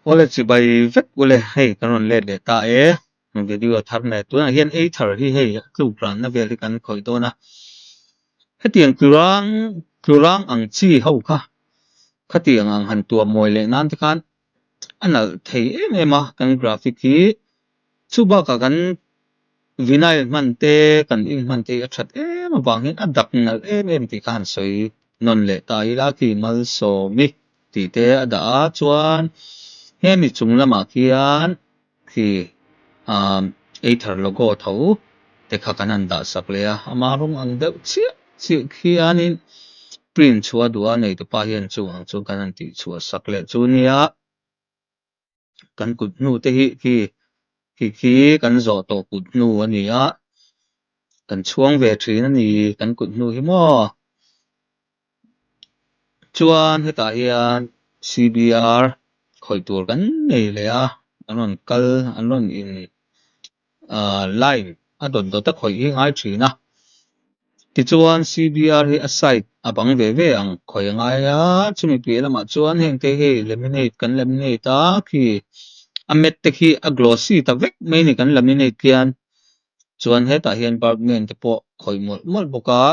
Awle chibai vek ule hei kan rawn let leh ta e video thar nen tunah hian ei thar hi hei a tluk ranna vel hi kan khawih dawn a hetiang tlurang tlurang ang chi ho kha khatiang ang han tuah mawi leh nan te khan a nalh thei em em a kan graphic hi chu bakah kan vinyl hman te kan ink hman te hi a that em avang hian a dak nalh em em tih kha han sawi nawn leh ta ila khi malsawmi tih te a dah a chuan hemi chung lamah khian khi ah either logo tho te kha kan han dah sak leh a ama rawng ang deuh chiah chiah khianin print chhuah duh a neitupa hian chung ang chu kan han tih chhuah sak leh chu nia. Kan kut hnu te hi khi khi khi kan zawh tawh kut hnu a ni a, kan chhuang ve thin a ni kan kut hnu hi maw. Chuan hetah hian CBR khawih tur kan nei leh a, an rawn kal an rawn in ah line a dawt dawt a khawih hi ngai thin a. Tichuan CBR hi a side a bang ve ve ang khawih a ngai a, chumi piah lamah chuan heng te hi laminate kan laminate a khi a mat te khi a glossy ta vek mai a ni kan laminate khian chuan hetah hian Bergman te pawh khawih mawlh mawlh bawk a.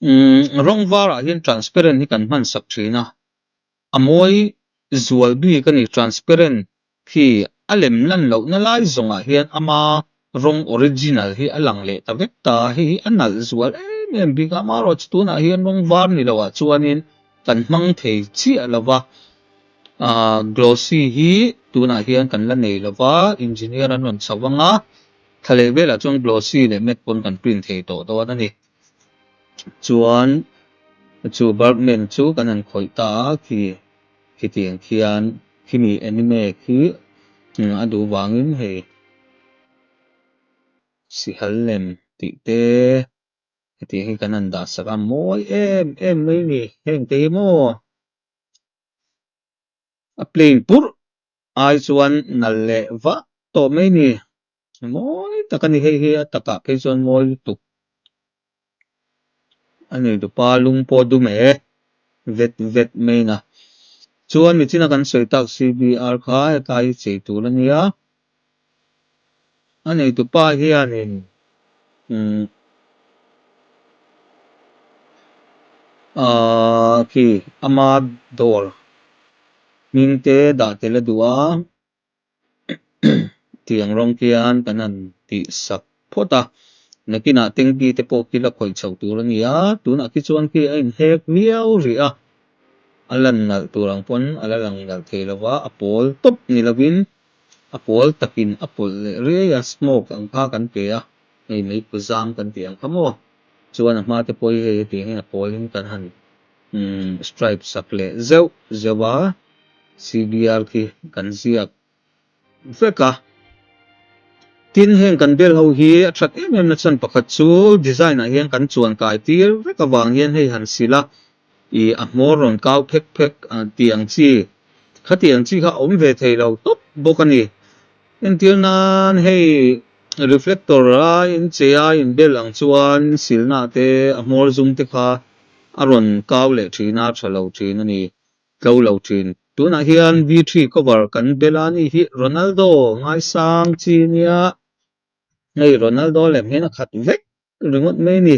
Umm rawng varah hian transparent hi kan hman sak thin a, a mawi zual bik a ni transparent khi a lem lan lohna lai zawngah hian ama rawng original hi a lang leh ta vek ta, hei hi a nalh zual em em bik a, amaherawhchu tunah hian rawng var ni loah chuanin kan hmang thei chiah lo va, ah glossy hi tunah hian kan la nei lo va, engineer an rawn chho vang a, thla leh velah chuan glossy leh matte pawn kan print thei tawh dawn a ni. Chuan chu Bergman chu kan han khawih ta a khi khitiang khian khimi anime khi a duh vangin hei sihal lem tih te hetiang hi kan han dah sak a mawi em em mai a ni heng te hi maw a plain purh ai chuan nal leh vah tawh mai a ni. Mawi tak a ni hei hi a takah phei chuan mawi lutuk a ni dupa lung pawh dum e vet vet mai na chuan michina kan sawi tak CBR kha hetlai hi chei tur a nia a nei tupa hianin umm ahh khi ama dawr hming te dah tel a duh a. Tiang rawng khian kan han tih sak phawt a, nakinah tanky te pawh khi la khawih chhoh tur a ni a, tunah khi chuan khi a inhek viau rih a, a lan nalh tur ang pawn a la lang nalh thei lo va, a pawl tawp ni lovin a pawl takin a pawlh leh riai a, smoke ang kha kan pe a, hei meipui zam kan tih ang kha maw, chuan a hma te pawh hi hei hetiang hian a pawlin kan han stripe sak leh zeuh zeuh a. CBR khi kan ziak vek a. Tin, heng kan bel ho hi a that em em na chhan pakhat chu design ah hian kan chuan kai tir vek avang hian hei han sil a, ih a hmawr rawn kau phek phek tih ang chi, khati ang chi kha a awm ve thei lo tawp bawk a ni. Entir nan hei reflector a inchei a inbel ang chuan silna te a hmawr zum te kha a rawn kau leh thin a, tha lo thin a ni. Tlo lo thin. Tunah hian V3 cover kan bel a ni hi Ronaldo ngaisang chi nia hei Ronaldo lem hian a khat vek ringawt mai a ni.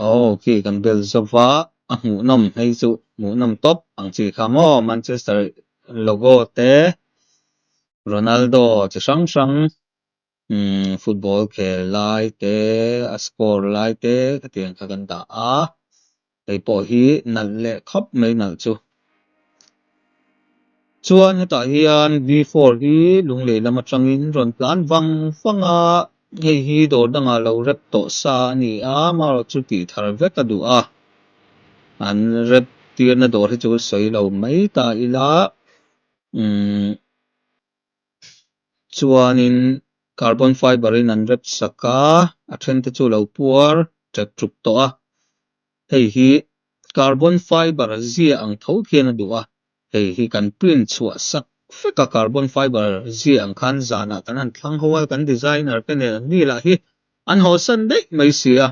Aw khi kan bel zova a hmuhnawm hei chu hmuhnawm tawp ang chi kha maw Manchester logo te Ronaldo chi hrang hrang umm football khel lai te a score lai te khatiang kha kan dah a. Hei pawh hi nalh leh khawp mai nalh chu. Chuan hetah hian V4 hi lunglei lam atangin rawn tlan vang vang a, hei hi dawr dangah lo rep tawh sa a ni a, amaherawh chu tih thar vek a duh a, an rep tirna dawr hi chu sawi lo mai ta ila, umm. Chuanin carbon fibre in an rep sak a, a then te chu lo puar ṭek ṭuk tawh a, hei hi carbon fibre zia ang tho khian a duh a, hei hi kan print chhuah sak vek a, carbon fiber zia ang khan zanah kan han thlang ho a, kan designer te nen an ni lah hi an hawsan daih mai si a,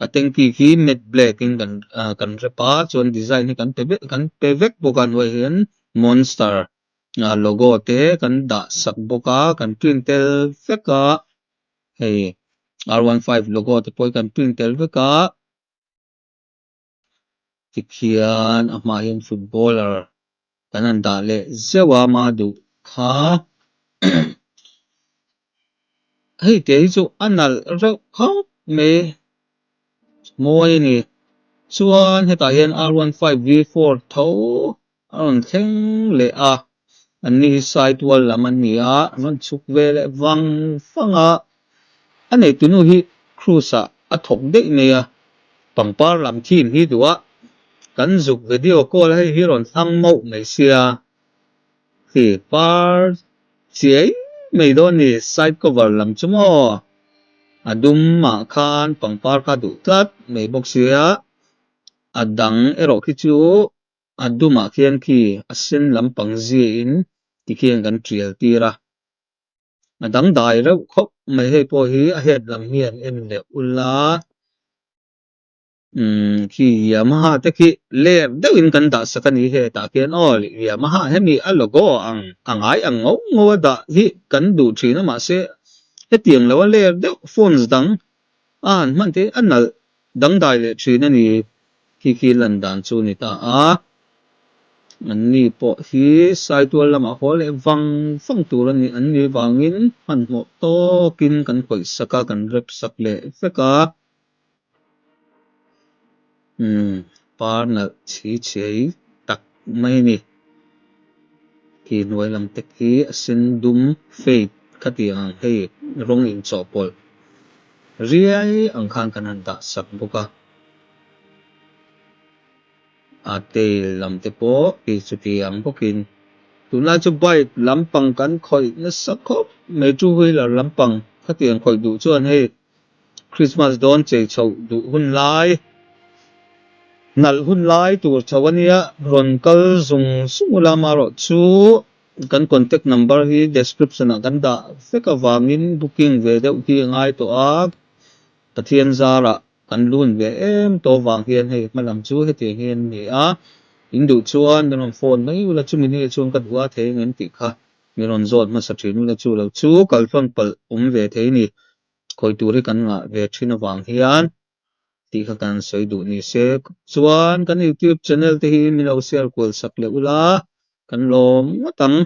a tanky khi matte black in kan kan rep a, chuan design hi kan pe vek kan pe vek bawk a, hnuaiah hian monster logo te kan dah sak bawk a, kan print tel vek a, hei R15 logo te pawh hi kan print tel vek a. Tikhian a hmaah hian footballer kan han dah leh zeuh a mah duh kha hei te hi chu a nalh reuh khawp mai mawi a ni chuan hetah hian R one five V four tho a rawn thleng leh a an ni hi saitual lam an ni a an rawn chhuk ve leh vang vang a a neitunu hi cruise ah a thawk daih mai a pangpar lam theme hi duh a kan zuk video call a hei hi rawn thlang mauh mai sia khi par chiai mai dawn ni side cover lam chu maw a dum ah khan pangpar kha duh tlat mai bawk sia a dang erawh khi chu. A dumah khian khi a sen lampang ziahin tikhian kan tial tir a, a dangdai reuh khawp mai hei pawh hi a head lam hian en leh ula umm khi Yamaha te khi ler deuhin kan dah sak a ni hetah khian aw Yamaha hemi a logo ang a ngai ang ngau ngau a dah hi kan duh thin a mahse hetiang lo a ler deuh phones dang a han hman te a nalh dangdai leh thin a ni. Khi khi lan dan chu ni ta a, anni pawh hi Saitual lamah haw leh vang vang tur a ni an nih vangin hmanhmawh tawkin kan khawih sak a, kan rep sak leh vek a. Umm par nalh chhi chhiai tak mai a ni. Khi hnuai lam te khi a sen dum fade khatiang ang hei rawng inchawhpawlh riai ang khan kan han dah sak bawk a. A tail lam te pawh khi chuti ang bawkin tunlai chu bike lampang kan khawih nasa khawp mai two wheeler lampang khatiang khawih duh chuan hei Christmas dawn chei chhoh duh hun lai nalh hun lai tur chho a nia rawn kal zung zung ula amaherawh chu kan contact number hi description ah kan dah vek avangin booking ve deuh hi a ngai tawh a Pathian zarah Kan lun ve em tawh vang hian hei hma lam chu hetiang hi an ni a, in duh chuan min rawn phone mai ula chumi ni chuan ka duh a thei ang tih kha min rawn zawt hmasa thin ula chu lo chu kalthlawn palh awm ve thei ni, khawi tur hi kan ngah ve thin avang hian tih kha kan sawi duh ni se chuan kan youtube channel te hi min lo share kual sak leh ula kan lawm ngawt ang.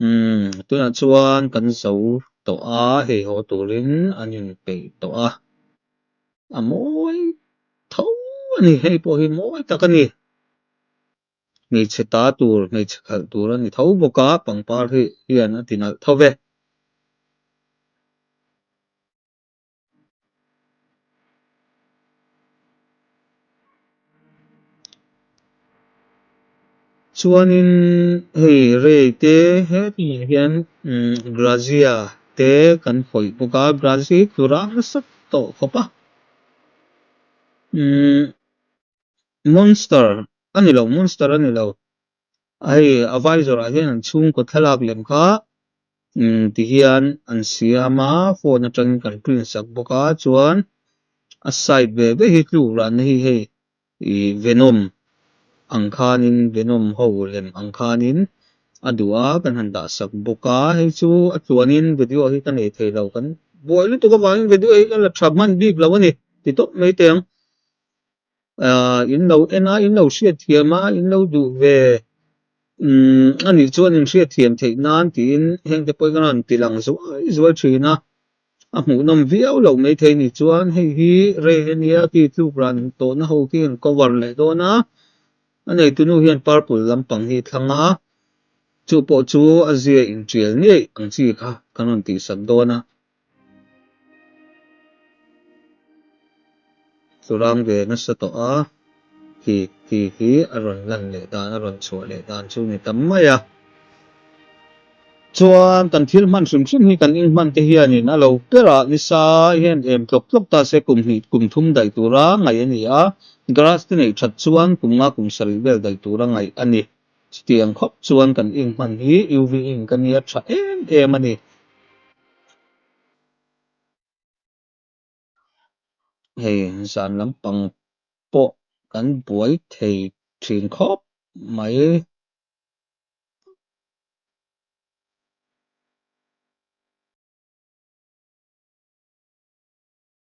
Umm tunah chuan kan zo tawh a, hei haw turin an inpeih tawh a, a mawi tho a ni, hei pawh hi mawi tak a ni, hmeichhe ta tur hmeichhe khalh tur a ni tho bawk a, pangpar hi hian a ti nalh tho ve. Chuanin hei rei te hetlaiah hian Grazia te kan khawih bawk a, Grazia hi tlura nasa tawh khawp a, Monster a ni lo, Monster a ni lo. Hei a visor ah hian an chhungkaw thlalak lem kha ti hian an siam a phone atangin kan print sak bawk a chuan a side ve ve hi tluk ranna hi hei ih venom ang khanin venom ho lem ang khanin a duh a kan han dah sak bawk a hei chu a tluanin video hi ka nei thei lo kan buai lutuk avangin video hi ka la tha hman bik lo a ni ti tawp mai teh ang. Ahh in lo en a, in lo hriatthiam a, in lo duh ve umm a nih chuan in hriatthiam theih nan tiin heng te pawh hi ka rawn ti lang zuai zuai thin a, a hmuhnawm viau loh maithei nih chuan hei hi rei a nia khi tluk ran tawhna ho khi an cover leh dawn a, a neitunu hian purple lampang hi a thlang a, chu pawh chu a zia intial ngei ang chi kha kan rawn tihsak dawn a. Churang ve nasa tawh a, khi khi hi a rawn lan leh dan a rawn chhuah leh dan chu ni ta mai a. Chuan kan thil hman hrim hrim hi kan ink hman te hianin a lo berah nisa hian em tlawk tlawk ta se kum hnih kum thum daih tura ngaih a ni a, grass te neih that chuan kum nga kum sarih vel daih tura ngaih a ni. Chutiang khawp chuan kan ink hman hi UV ink a nia tha em em a ni. Hei zan lampang pawh kan buai thei thin khawp mai.